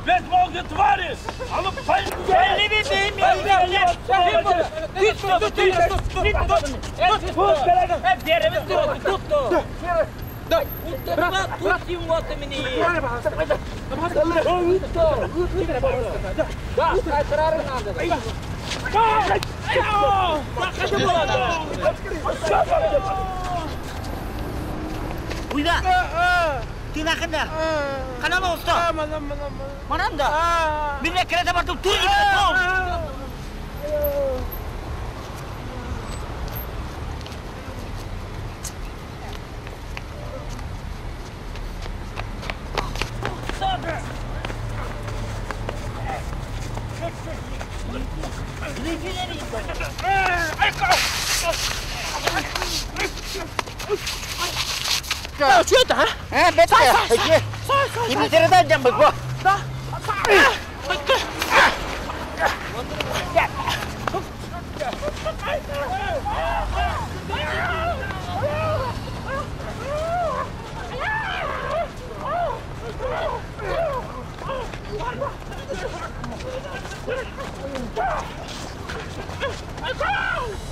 Безмозглые твари! А ну, Уйба! Тыынахын да? Ханан оҕусто? Манан да? Мин эккирэтэ бардым, тур Что это, а? Бетте. Имитередан жамбык бу.